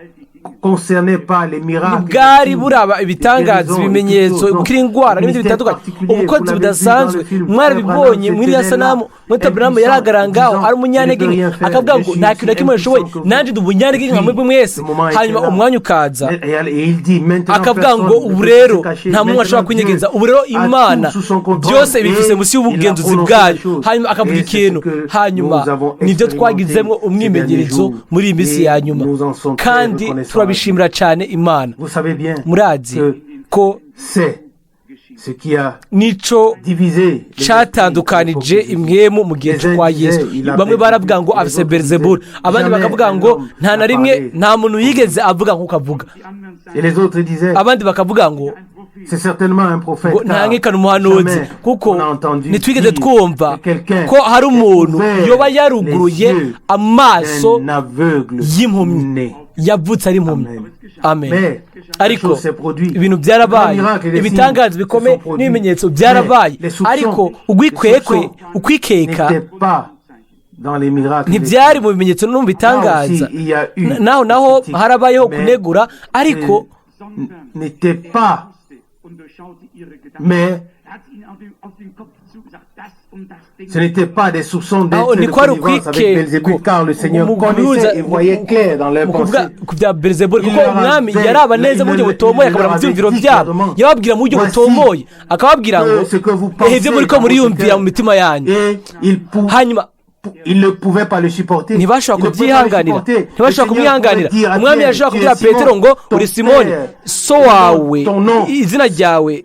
concernait pas les miracles, les ntibwari signes, buraba les ibitangaza, guérisons et toutes ibimenyetso, choses. Non. gukira indwara Le n'ibindi ministère bitandukanye. particulier, vous Ubukozi l'avez vu dans le budasanzwe film, Frère mwarabibonye Branham muri iriya se tenait sanamu. là, Mwene Branham impuissant, yarahagarara ngaho disant, ari je ne umunyantege peux nke, rien faire, akavuga je ngo suis nta kintu na aussi kimwe nshoboye, impuissant que vous. nanjye ndi umunyantege Et nka mwebwe puis, mwese. le moment était Hanyuma là. umwanya ukaza, Et il dit, maintenant, akavuga personne ngo ne ubu peut rero se cacher. nta muntu ashobora Maintenant, kwinyegeza, Dieu ubu rero a Imana tout sous son contrôle. byose ibifise Et munsi il a y'ubugenzuzi prononcé bwayo. les choses. Hanyuma akavuga Et c'est ce ikintu, que hanyuma nous avons nibyo expérimenté twagizemo ces derniers umwimenyerezo jours. muri iyi minsi Et ya nyuma, nous en sommes très kandi reconnaissants à Dieu. turabishimira cyane Imana. Vous savez bien Murazi que ko c'est ce qui a nico divisé les cyatandukanije esprits de l'époque de Jésus. imwemu mu gihe Les uns kwa disaient, Yesu. il a Bamwe baravuga ngo Belzébul, les afise autres Belzebuli, disaient, abandi jamais bakavuga un ngo homme nta na n'a rimwe parlé. nta muntu yigeze avuga nk'uko avuga. Die anderen Et sagen, les autres disaient, Abandi bakavuga ngo ein Prophet. c'est certainement un prophète, ngo nta car nkekana umuhanuzi, jamais kuko on a entendu ntitwigeze dire twumva que quelqu'un ko hari ait umuntu ouvert yoba les yaruguruye yeux amaso d'un aveugle y'impumyi né. yavutse ari impumyi. Amen. Amen. Mais Ariko la chose s'est produite. ibintu byarabaye, Les miracles et les ibitangaza signes bikomeye se sont produits. n'ibimenyetso byarabaye, Mais les soupçons, ariko les ugwikwekwe, soupçons ukwikeka n'étaient pas dans les miracles. ntibyari mu bimenyetso no mu bitangaza. Là aussi, il y a eu Naho naho critique, harabayeho mais kunegura, ariko Sondern n'était pas, wusste und durchschaute ihre Gedanken. mais Er hat ihnen auf den Kopf zugesagt, das und das Ding. ce n'était pas des soupçons aho d'être de ni kwari connivence avec ukwikekwa Belzébul, car le Seigneur mu connaissait et voyait clair dans leurs mu kuvuga pensées. ku bya Belzebuli, Il kuko leur umwami avait- yaraba neza mu buryo il butomoye, leur akabona mu avait byumviro dit byabo, clairement, yababwira mu buryo voici butomoye, akababwira ngo que ce que vous pensez ehe ibyo muri ko dans votre muriyumvira cœur. mu mitima yanyu. Et il Hanyuma il ne pouvait pas le supporter. ntibashobora Il ne pouvait pas le kubyihanganira, supporter. Le ntibashobora Seigneur kumwihanganira. pouvait dire à Umwami Pierre, yashobora tu kubwira es Simon, Petero ngo ton uri Simoni, père, so wawe, ton nom izina ryawe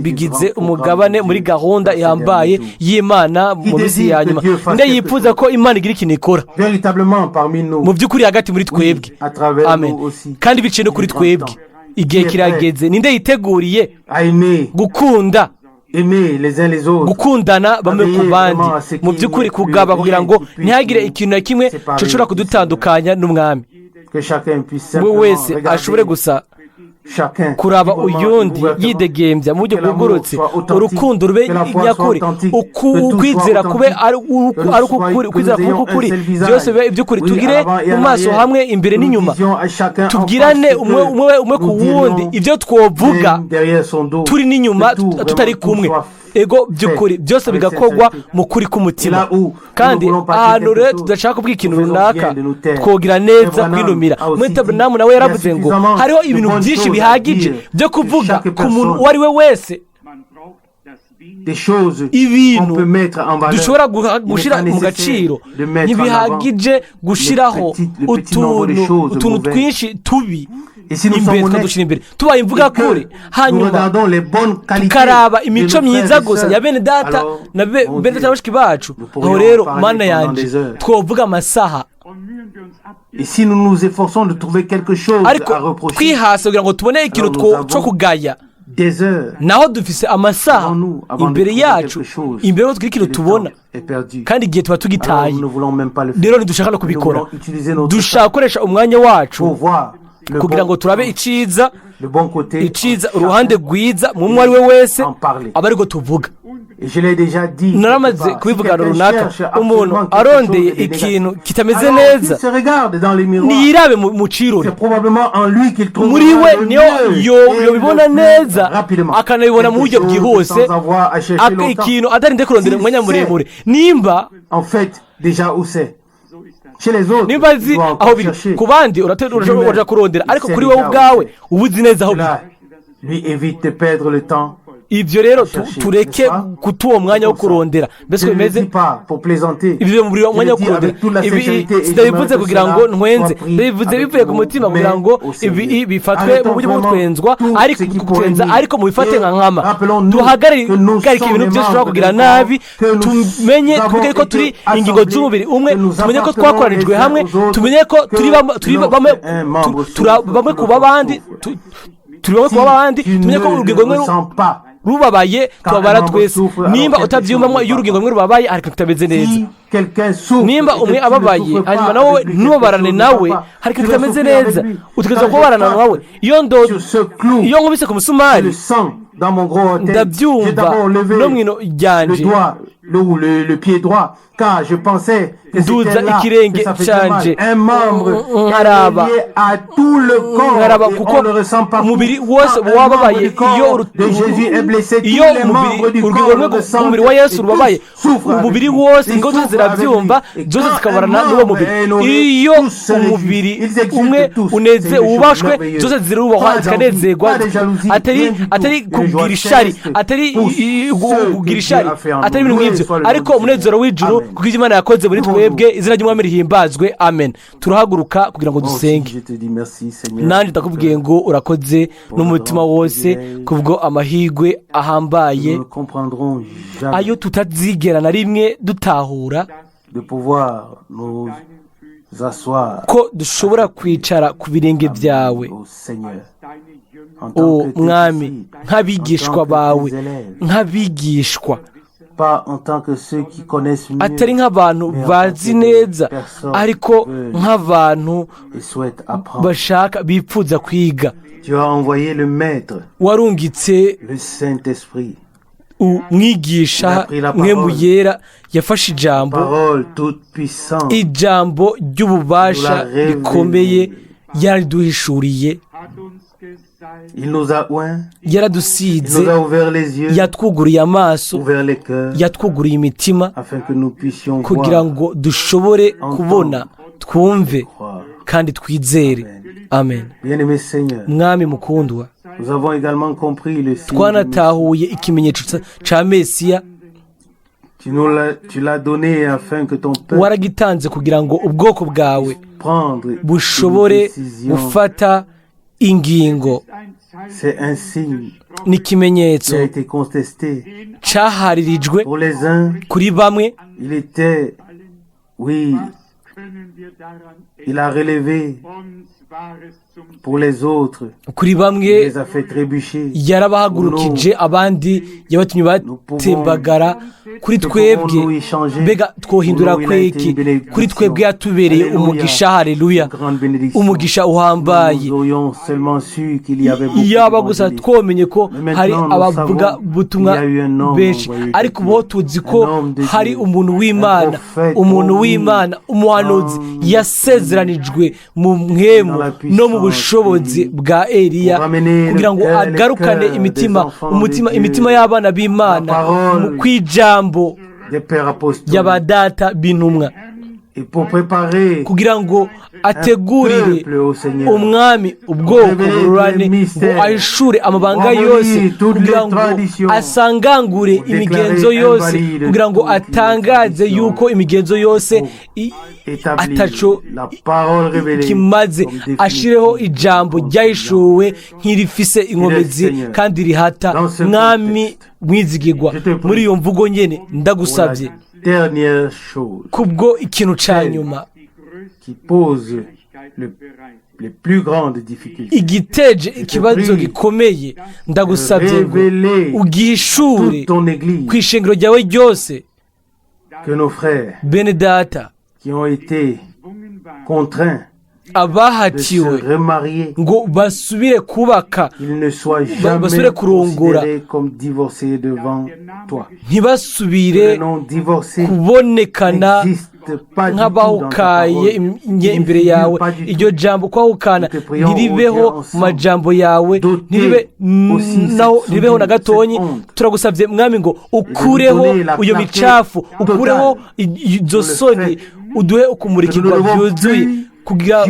Bigize umugabane muri gahunda ihambaye y'Imana mu minsi ya nyuma. Nde yifuza ko Imana igira ikintu ikintu ikora Véritablement parmi nous. Mu by'ukuri hagati muri twebwe. À travers Amen. nous aussi. Kandi biciye no kuri twebwe. Igihe kirageze. Ninde yiteguriye À aimer, gukunda, aimer les uns les autres. gukundana bamwe ku bandi, mu by'ukuri kugaba kugira ngo ntihagire ikintu na kimwe gishobora kudutandukanya n'Umwami? Que chacun puisse Umwe simplement wese regarder ashobore gusa chacun kuraba librement, uyundi ouvertement. yidegembya mu buryo bwugurutse, urukundo rube nyakuri, ukwizera kube ari ukuri, ukwizera kube ukuri, byose bibe iby'ukuri, tugire mu maso hamwe imbere n'inyuma, tubwirane umwe umwe umwe ku wundi ibyo twovuga Même derrière son dos, turi n'inyuma que tout, vraiment, tutari tout kumwe. soit Ego, by'ukuri byose bigakorwa mu kuri k'umutima. Kandi ahantu rero tudashaka kuvuga ikintu runaka, twogira neza kwinumira. Mwene Branham nawe yaravuze ngo hariho ibintu byinshi bihagije byo kuvuga ku muntu uwo ari we wese, Man braucht das wenige des choses ibintu qu'on peut mettre en valeur. dushobora gushyira mu gaciro. Ntibihagije gushyiraho utuntu twinshi tubi Et si nous imbere, sommes honnêtes, tukadushyira imbere, tubaye imvuga kuri, hanyuma nous regardons les bonnes qualités tukaraba de imico nos myiza frères et gusa sœurs, ya bene data alors, na mon bene Dieu, data na bashiki bacu, nous pourrions aho rero, en parler Mana pendant yanjye, des heures. twovuga amasaha. Und mühen wir uns ab. Et si nous nous efforçons de trouver quelque chose Ariko à reprocher, twihase kugira ngo tubone ikintu alors nous avons cyo kugaya, des heures naho dufise amasaha devant nous avant de imbere trouver yacu, quelque chose. imbere y'uko tugira Et ikintu le tubona, temps est perdu. kandi igihe tuba Alors, tugitaye. nous ne voulons même pas le faire. Rero ntidushaka no Nous kubikora. voulons utiliser notre Dushaka gukoresha umwanya wacu pour voir le kugira bon, ngo turabe iciza, le bon côté iciza, uruhande rwiza mu umwe ari we wese, en parler. aba ariko tuvuga. Et je l'ai déjà dit Naramaze quelque part. Si kubivuga quelqu'un runaka, cherche absolument umuntu quelque arondeye chose de négatif, ikintu kitameze alors neza, qu'il se regarde dans les miroirs, niyirabe mu cirore. c'est probablement en lui qu'il trouvera Muri we le niyo mieux yo et yobibona le plus neza, rapidement. akanabibona mu buryo Quelque chose bwihuse, sans avoir à chercher longtemps. ikintu atarinze kurondera S'il umwanya sait, muremure, nimba en fait, déjà où c'est. Chez les autres, nimba il azi doit aho encore biri. chercher. Ku bandi Lui-même, uraja kurondera, il ariko sait kuri wowe déjà où ubwawe c'est. uba uzi neza aho biri. Cela lui évite de perdre le temps. Ibyo rero Chercher, tureke n'est-ce pas? kuta uwo mwanya wo Comme ça. kurondera. Mbese Je uko ne le bimeze? dis pas pour plaisanter. Ibyo muri Je umwanya le wo dis kurondera, avec toute la ibi sincérité et sinabivuze j'aimerais que kugira cela ngo ntwenze, soit pris ndabivuze avec bivuye ku nous, mutima kugira mais ngo au ibi sérieux. bifatwe mu Arrêtons buryo bwo vraiment gutwenzwa, tout ariko ce qui pourrait gutwenza, nuire. ariko mubifate Et nka nkama. rappelons-nous Duhagarike que nous sommes ibintu les byose bishobora membres kugira d'un nabi. corps, que nous Tumenye avons twibuke ko turi été ingingo assemblés, z'umubiri umwe, que nous tumenye ko appartenons twakoranijwe les uns hamwe, aux autres, tumenye ko que turi lorsque bamwe un membre souffre, bamwe ku l'autre b'abandi, souffre. turi bamwe ku Si b'abandi, tu tumenye ko ne urugingo le rumwe ressens pas, rubabaye, quand tubabara un membre twese. souffre, alors Nimba quelque utabyiyumvamo, chose iyo ne va urugingo pas. rumwe rubabaye, ariko kitameze neza. Si quelqu'un souffre Nimba et que umwe tu ne ababaye, souffres pas hanyuma nawe avec lui, quelque ntubabarane chose ne nawe, va pas. hari ikintu Tu vas kitameze souffrir avec neza. lui. Utegerezwa Quand je kubabarana frappe nawe. Iyo ndo sur ce clou, iyo nkubise ku je musumari, le sens dans mon gros orteil. J'ai ndabyumva d'abord levé no mu ino le ryanje. doigt, le pied droit, car je pensais que Nduza c'était là ikirenge que ça faisait mal. canje, Un membre est nkaraba lié à tout le corps nkaraba et kuko on le ressent partout. umubiri wose Quand un wababaye, membre du corps iyo de Jésus est blessé, tous iyo les umubiri membres du urugingo corps rumwe le ressentent rw'umubiri wa et Yesu tous rubabaye, souffrent avec umubiri lui. wose, Ils ingo zose souffrent avec zirabyumva, lui. Et zose quand zikabarana un n'uwo membre mubiri. est honoré, Iyo tous se réjouissent. umubiri Ils exultent umwe tous. C'est uneze une chose wubashwe, merveilleuse. zose zirubahwa, Pas d'envie, zikanezerwa. pas de jalousie, Atari rien du tout. atari Une joie kugira ishari, céleste atari pour ceux que kugira Dieu ishari, a fait en atari nous. ibintu Loué nk'ibyo, soit le nom ariko du umunezero Seigneur. w'ijuru Amen. kuko ibyo Imana yakoze muri Levons-nous. twebwe. Izina ry'Umwami rihimbazwe. Amen. Turahaguruka kugira ngo Moi aussi, dusenge. je te dis merci, Seigneur. Nanjye ndakubwiye ngo urakoze n'umutima wose kubwo amahirwe ahambaye Nous ne comprendrons jamais ayo tutazigera na rimwe dutahura, de pouvoir nous asseoir ko dushobora kwicara ku birenge byawe, au Seigneur. En o tant que tes Mwami, disciples, nk'abigishwa en tant que bawe, tes élèves, nk'abigishwa, pas en tant que ceux qui connaissent mieux atari nk'abantu bazi neza, ariko nk'abantu et souhaitent apprendre. bashaka, bipfuza kwiga. Tu as envoyé le Maître, Warungitse le Saint-Esprit, umwigisha Mpwemu Yera, yafashe ijambo, parole toute puissante. ijambo ry'ububasha rikomeye, yaraduhishuriye. Hat uns gesalbt. Il nous a oint, il Yaradusize, nous a ouvert les yeux, yatwuguriye amaso, ouvert les cœurs, yatwuguriye imitima, afin que nous puissions kugira voir, ngo dushobore kubona, twumve croire. kandi twizere. Amen. Bien-aimé Seigneur, Mwami mukundwa, nous avons également compris le signe du Messie. twanatahuye ikimenyetso ca Mesiya. Tu l'as donné afin que ton peuple Waragitanze kugira ngo ubwoko bwawe prendre une bushobore décision. gufata ingingo. Ein Zeichen C'est un signe Ni ikimenyetso qui a été contesté. caharirijwe. Pour les uns, Kuri bamwe, il était, oui, Il a relevé pour les autres. Kuri bamwe Il les a fait trébucher. yarabahagurukije, abandi yabatumye batembagara. Kuri twebwe mbega twohindura kweki? Kuri twebwe yatubereye umugisha. Haleluya, umugisha uhambaye. Iyaba gusa twomenye ko hari abavuga butumwa benshi, ariko ubu tuzi ko hari umuntu w'Imana, umuntu w'Imana, umuhanuzi yasezeranijwe mu mpwemu no mu bushobozi bwa Eliya, kugira ngo agarukane imitima, umutima, imitima y'abana b'Imana mu kw'ijambo y'abadata b'intumwa, kugira ngo ategurire Umwami ubwoko bururane, ngo ahishure amabanga yose, kugira ngo asangangure imigenzo yose, kugira ngo atangaze yuko imigenzo yose ataco kimaze, ashireho ijambo ryahishuwe nk'irifise inkomezi kandi rihata. Mwami mwizigirwa, muri iyo mvugo nyene ndagusabye kubwo ikintu ca nyuma qui pose les plus grandes difficultés. Igiteje ikibazo gikomeye, ndagusabye ngo ugihishure Toute ton église, ku ishengero ryawe ryose, que nos frères bene data qui ont été contraints de se abahatiwe remarier, ngo basubire kubaka, ils ne soient jamais basubire kurongora, considérés comme divorcés devant toi. Ntibasubire Le nom divorcé kubonekana n'existe pas du tout dans ta nk'abahukaye parole. imbere yawe. Iryo jambo kwahukana ntiribeho mu majambo yawe, ntiribe naho, ntiribeho na gatonyi. Turagusabye Mwami ngo ukureho iyo micafu, ukureho izo soni, uduhe ukumurikirwa byuzuye, kugira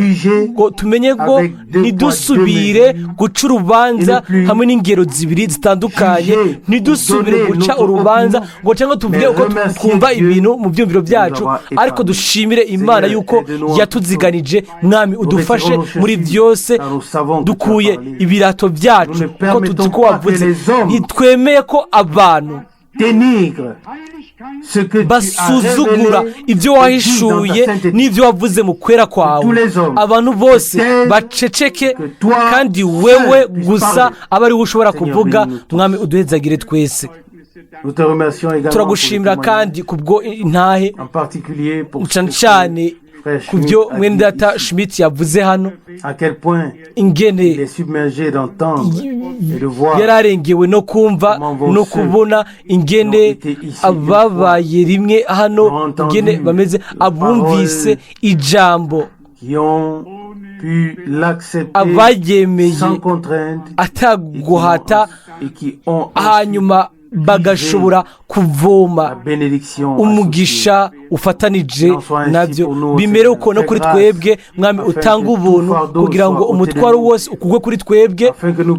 ngo tumenye ngo ntidusubire guca urubanza hamwe n'ingero zibiri zitandukanye, ntidusubire guca urubanza ngo cyangwa tuvuge uko twumva ibintu mu byumviro byacu, ariko dushimire Imana yuko yatuziganije. Mwami, udufashe muri byose. Dukuye ibirato byacu kuko tuzi ko wavuze. Ntitwemeye ko abantu Dénigre ce que tu as basuzugura révélé ibyo et dit dans ta wahishuye sainteté. N'ibyo wavuze mu kwera kwawe. Tous les hommes Abantu bose taisent, baceceke, que toi kandi seul wewe puisses gusa parler. abe ari wowe ushobora Seigneur, kuvuga. bénis-nous tous. Mwami, uduhezagire twese. Nous te remercions également pour le Turagushimira témoignage, kandi kubwo intahe, en particulier pour ce cyane que cyane frère ku Schmitt byo a mwene dit data ici. Schmidt yavuze hano, À quel point ingene il est submergé d'entendre et de voir yari arengewe no kumva no kubona ingene ababaye rimwe hano, ingene bameze, abumvise ijambo, qui ont pu l'accepter abaryemeye sans contrainte ataguhata, et qui ont hanyuma bagashobora kuvoma la bénédiction umugisha ufatanije nabyo. Bimere uko no kuri twebwe, Mwami. Utanga ubuntu kugira ngo umutwaro wose ukugwe kuri twebwe,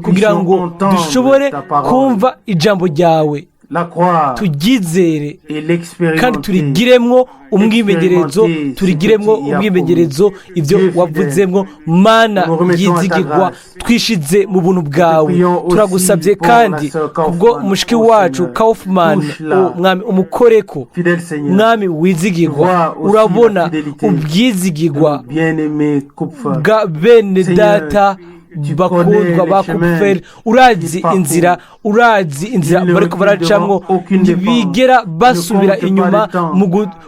kugira ngo dushobore kumva ijambo ryawe, la croire turyizere et l'expérimenter. kandi turigiremwo umwimenyerezo, turigiremwo umwimenyerezo ibyo wavudzemwo. Mana yizigirwa, twishize mu buntu bwawe. Turagusabye kandi kubwo mushiki wacu Kaufman. O Mwami, umukoreko. Fidèle Seigneur, Mwami wizigirwa, urabona ubwizigirwa bien-aimé Kupfer, bwa bene data bakundwa ba Kupferi. Urazi inzira, urazi inzira bariko baracamwo. Ntibigera basubira inyuma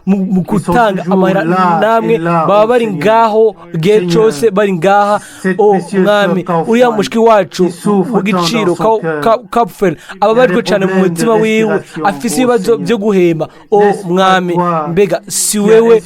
mu gutanga amahera namwe, baba bari ngaho igihe cose, bari ngaha. O Mwami, uriya mushiki wacu mu giciro Kapferi ababarijwe cyane mu mutima wiwe, afise ibibazo byo guhema. O Mwami, mbega si wewe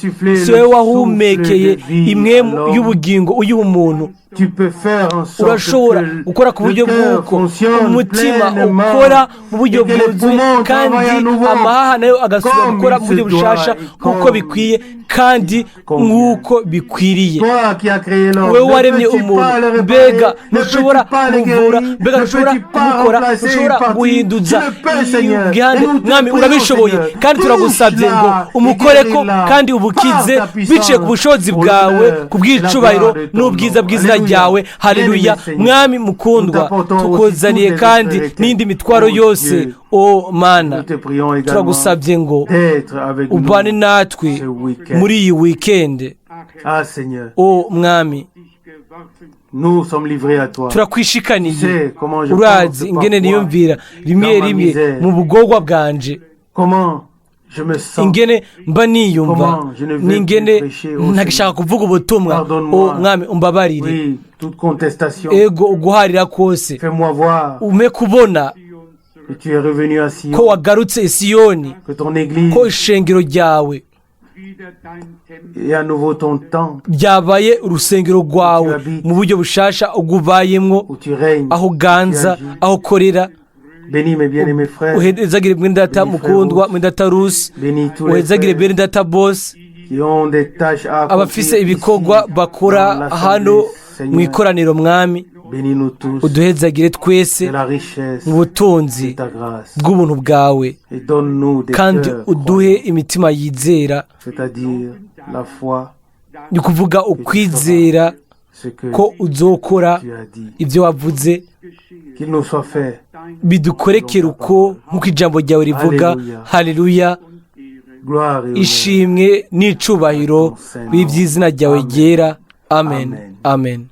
wahumekeye impwemu y'ubugingo uyiha umuntu? Tu peux faire en sorte Urashobora que gukora ku buryo le cœur bw'uko fonctionne umutima pleinement ukora mu buryo et que les bwuzuye, poumons kandi travaillent à nouveau amahaha nayo agasubira comme gukora il mu buryo se doit bushasha et nk'uko comme bikwiye kandi convient. Nk'uko bikwiriye. Toi qui as créé l'homme, Wowe ne waremye peux-tu umuntu, pas le réparer? Mbega Ne ntushobora peux-tu pas le kumuvura? guérir? Mbega Ne ntushobora peux-tu pas kumukora? remplacer une Ntushobora partie? guhinduza Tu le peux, Seigneur. igihande? Et nous te Mwami, prions, urabishoboye, Seigneur. kandi turagusabye ngo Touche-la umukoreko et guéris-la kandi ubukize par ta puissance, biciye ku bushobozi au bwawe, honneur ku bw'icubahiro et la gloire de ton n'ubwiza nom. bw'izina Alléluia. ryawe. Haleluya. Haleluya. Mwami mukundwa, tukuzaniye kandi n'indi mitwaro yose. O Mana, turagusabye ngo ubane natwe muri iyi wikende. O Mwami, turakwishikaniye. Urazi ingene niyumvira rimwe rimwe mu bugorwa bwanje, ingene mba niyumva n'ingene ntagishaka kuvuga ubutumwa. O Mwami, umbabarire. Ego, uguharira kose, umpe kubona ko wagarutse Isiyoni, ko ishengero ryawe ryabaye urusengero rwawe mu buryo bushasha, ugubayemwo, aho uganza, aho ukorera. Uhezagire mwene data mukundwa, mwene data Rusi, uhezagire bene data bose abafise ibikorwa bakora hano mu ikoraniro. Mwami, uduhezagire twese mu butunzi bw'ubuntu bwawe, kandi uduhe imitima yizera, ni ukuvuga ukwizera ko uzokora ibyo wavuze, bidukorekere uko nk'uko ijambo ryawe rivuga. Haleluya. Ishimwe n'icubahiro b'iby'izina ryawe ryera. Amen, amen.